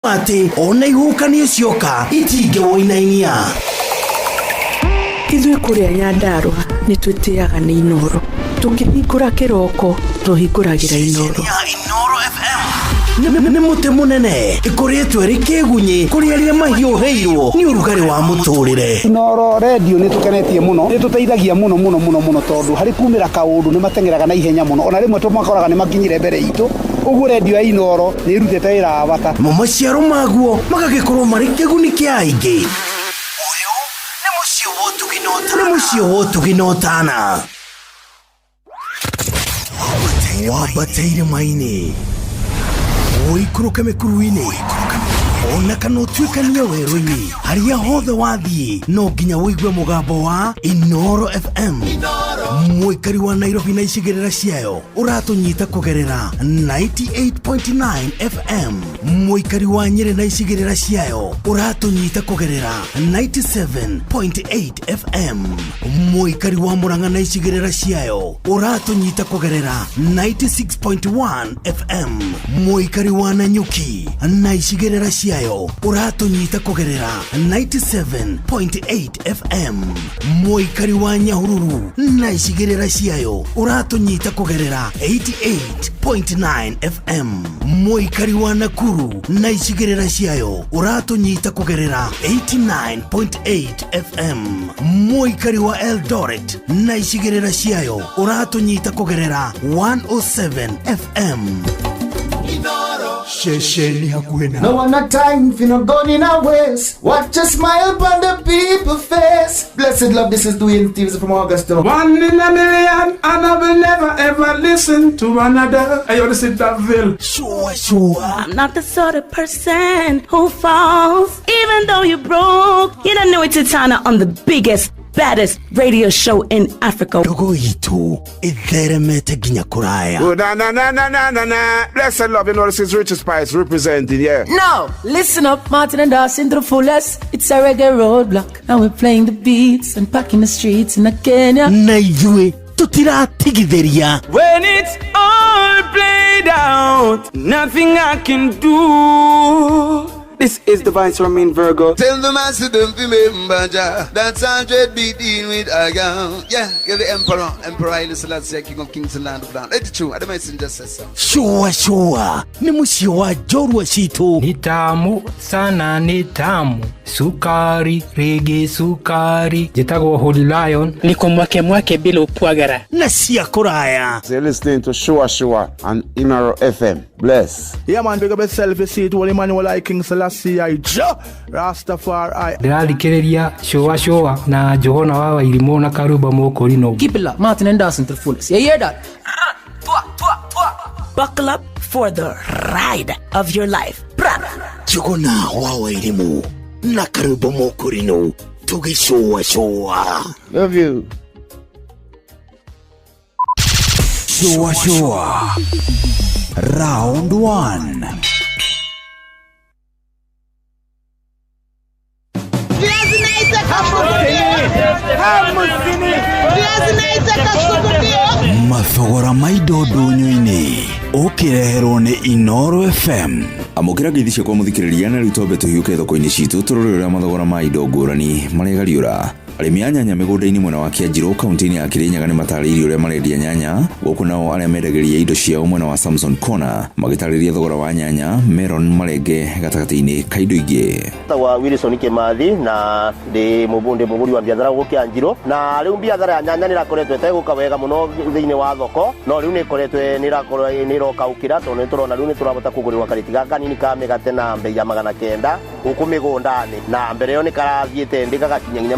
Atĩ ona ihuhũkanio cioka itingĩwũinainia. Ithuĩ kũrĩa Nyandarũa nĩ twĩtĩaga nĩ Inooro. Tũkĩhingũra kĩroko tũhingũragĩra Inooro. Ceceni ya Inooro FM nĩ mũtĩ mũnene ĩkoretwo ĩrĩ kĩgunyĩ kũrĩ arĩa mahiũhĩirwo nĩ ũrugarĩ wa mũtũrĩre. Inooro redio nĩ tũkenetie mũno, nĩ tũteithagia mũno mũno mũno mũno tondũ harĩ kumĩra kaũndũ nĩ mateng'eraga na ihenya mũno, ona rĩmwe tũmakoraga nĩ makinyire mbere itũ, ũguo redio ya Inooro nĩ ĩrutĩte wĩra wa bata. Namo maciaro maguo magagĩkorwo marĩ kĩguni kĩa aingĩ. Ũyũ nĩ mũciĩ wa ũtugi na ũtana. Nĩ mũciĩ wa ũtugi na ũtana. Wambate irĩma-inĩ, ũikũrũke mĩkuru-inĩ, ona kana ũtuĩkanie werũ-inĩ, harĩa hothe wathiĩ no nginya ũigue mũgambo wa Inooro FM. Mũikari wa Nairobi na icigĩrĩra ciayo ũratũnyita kũgerera 98.9 FM. Mũikari wa Nyĩrĩ na icigĩrĩra ciayo ũratũnyita kũgerera 97.8 FM. Mũikari wa Murang'a na icigĩrĩra ciayo ũratũnyita kũgerera 96.1 FM. Mũikari wa Nanyuki na icigĩrĩra ciayo ũratũnyita kũgerera 97.8 FM. Mũikari wa Nyahururu na icigĩrĩra ciayo ũratũnyita kũgerera 88.9 FM. Mũikari wa Nakuru na icigĩrĩra ciayo ũratũnyita kũgerera 89.8 FM. Mũikari wa Eldoret na icigĩrĩra ciayo ũratũnyita kũgerera 107 FM. Ceceni hakuhĩ na No one a time for no gun in a waste. Watch a smile upon the people face. Blessed love, this is Dwayne Stevens from Augusta. One in a million, and I will never ever listen to another. Hey, yo, this is Daville. Sure, sure. I'm not the sort of person who falls, even though you're broke. You don't know it's Titana on the biggest, baddest radio show in Africa. Ndogo itũ ĩtheremete nginya kũraya. Oh, na na na na na na na. Blessed love, you know, this is Richard Spice representing, yeah. Now, listen up, Martin and Dawson to the fullest. It's a reggae roadblock. Now we're playing the beats and packing the streets in Kenya. Na ithuĩ tũtiratigithĩria. When it's all played out, nothing I can do. This is the Vice Romain Virgo. Tell the master don't remember Jah. That's 100 be dealing with a girl. Yeah, you're the emperor. Emperor Haile Selassie, King of Kings and Land of Land. It's true. I don't mind just say so. Shua shua nĩ mũciĩ wa njorua citũ. Ni tamu sana, ni tamu sukari rĩngĩ sukari. Njĩtagwo Holy Lion. Niko mwake mwake bila upwagara. Na cia kũraya. So you're listening to Shua Shua on Inooro FM. Bless. Yeah, man, big up yourself. You see it, Holy Emmanuel, I King Selassie, I Jah Rastafari. Ndĩrathikĩrĩria Shua Shua na Njũgũna wa Wairimũ na Karumba Mũkũrinũ. Keep it locked, Martin and Dawson to the fullest. You hear that? Buckle up for the ride of your life. Bra. Njũgũna wa Wairimũ na Karumba Mũkũrinũ tũgĩcũa cũa. Love you. Shua Shua. Round 1. Mathogora ma indo ndũnyũ-inĩ ũkĩreherwo nĩ Inooro FM. Amũkĩra ngeithi ciakwa mũthikĩrĩria, na rĩu twambe tũhiũke thoko-inĩ citũ tũrore ũrĩa mathogora ma indo ngũrani maregariũra. Arĩmi a nyanya mĩgũnda-inĩ mwena wa Kĩanjirũ kaunti-inĩ ya Kĩrĩnyaga nĩ matarĩirie ũrĩa marendia nyanya, gũkũ nao arĩa mendagĩria indo ciao mwena wa Samson Corner magĩtarĩria thogora wa nyanya, melon, marenge gatagatĩ-inĩ ka indo ingĩ. Tagwa Wilson Kimathi na ndi ndi mũgũri wa biathara gũkũ Kĩanjirũ, na rĩu biathara ya nyanya nĩ ĩrakoretwo ĩtegũka wega mũno thĩinĩ wa thoko, no rĩu nĩ ĩkoretwo nĩ ĩrakorwo nĩ ĩroka ũkĩra, tondũ nĩ tũrona rĩu nĩ tũrahota kũgũrĩrwo karĩti gaka kanini ka mĩgate na mbei ya 900 gũkũ mĩgũnda-inĩ, na mbere ĩyo nĩ karathiĩte ndĩ gagakinya nginya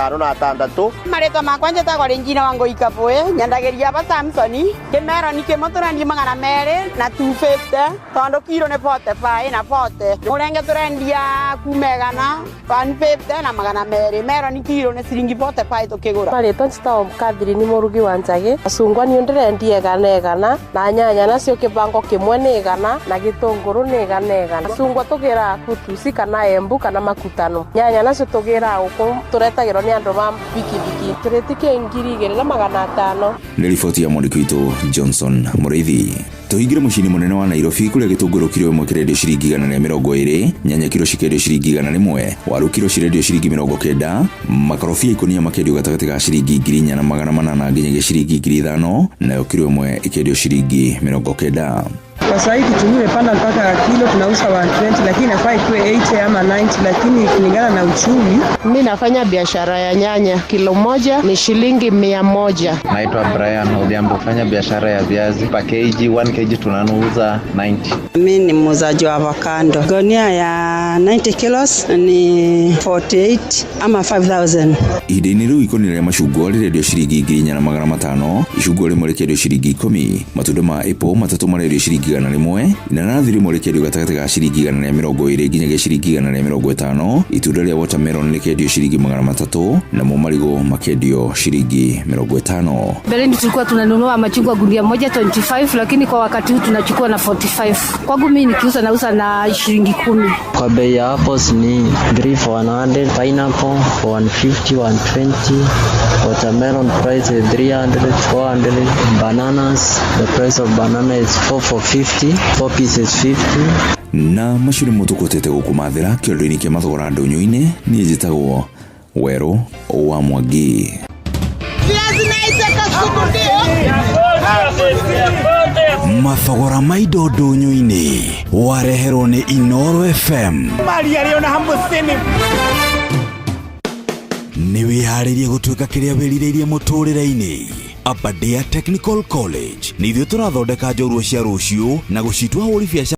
506. Marĩtwa makwa njĩtagwo Regina wa Ngũi Kabũĩ, nyendagĩria aba Samsoni kĩmeroni kĩmwe tũrendia 200 na 250, tondũ kiro nĩ 45 na 40. Mũrenge tũrendia kuma 100, 150 na 200. Meroni kiro nĩ ciringi 45 tũkĩgũra. Marĩtwa njĩtagwo Catherine Mũrugi wa Njagĩ. Macungwa niĩ ndĩrendia 100 100, na nyanya nacio kĩbango kĩmwe nĩ 100, na gĩtũngũrũ nĩ 100 100. Macungwa tũgĩraga kutuci kana Embu kana Makutano. Nyanya nacio tũgĩraga gũkũ, tũretagĩrwo nĩ andũ ma bikibiki. Kĩrĩti kĩ 2500. Nĩ riboti ya mwandĩki witũ Johnson Mũrĩithi. Tũhingĩre mũciĩ-inĩ mũnene wa Nairobi kũrĩa gĩtũngũrũ kiro ĩmwe kĩrendio ciringi 120, nyanya kiro cikendio ciringi 100, waru kiro cirendio ciringi 90, makorobia ikũnia makendio gatagatĩ ga ciringi 4800 nginyagia ciringi 5000, nayo kiro ĩmwe ĩkendio ciringi 90. Kwa sahii kitunguu imepanda mpaka kilo tunauza 120, lakini inafaa ikuwe 80 ama 90, lakini kulingana na uchumi. Mi nafanya biashara ya nyanya, kilo moja ni shilingi 100. Naitwa Brian Odhiambo, fanya biashara ya viazi. Pa kg 1 kg tunanuza 90. Mi ni muuzaji wa avocado. Gunia ya 90 kilos ni 48 ama 5000. Ihinda-inĩ rĩu ikũnia rĩa macungwa rĩrendio ciringi 4500, icungwa rĩmwe rĩkendio ciringi 10, matunda ma apple matatũ marendio ciringi 100, inanathi rĩmwe rĩkendio gatagatĩ ga ciringi 120 nginyagia ciringi 150, itunda rĩa watermelon rĩkendio ciringi 300, namo marigũ makendio ciringi 50. Mbeleni tulikuwa tunanunua machungwa gunia moja 25, lakini kwa wakati huu tunachukua na 45. Kwangu mimi nikiuza nauza na shilingi 10. Kwa bei ya apples ni 3 for 100, pineapple for 150, 120, watermelon price is 300, 400, bananas, the price of banana is 4 for 50, 4 pieces 50. Na macio nĩmo tũkũtete gũkũ mathĩra kĩondo-inĩ kĩa mathogora ndũnyũ-inĩ. Niĩ njĩtagwo Werũ wa Mwangi. Mathogora ma indo ndũnyũ-inĩ wareherwo nĩ Inooro FM. Maria rĩ ona hamũcini. Nĩ wĩharĩirie gũtuĩka kĩrĩa wĩrirĩirie mũtũrĩre-inĩ? Aberdare Technical College nĩ ithuĩ tũrathondeka njorua cia rũciũ na gũcitua hũri biacara.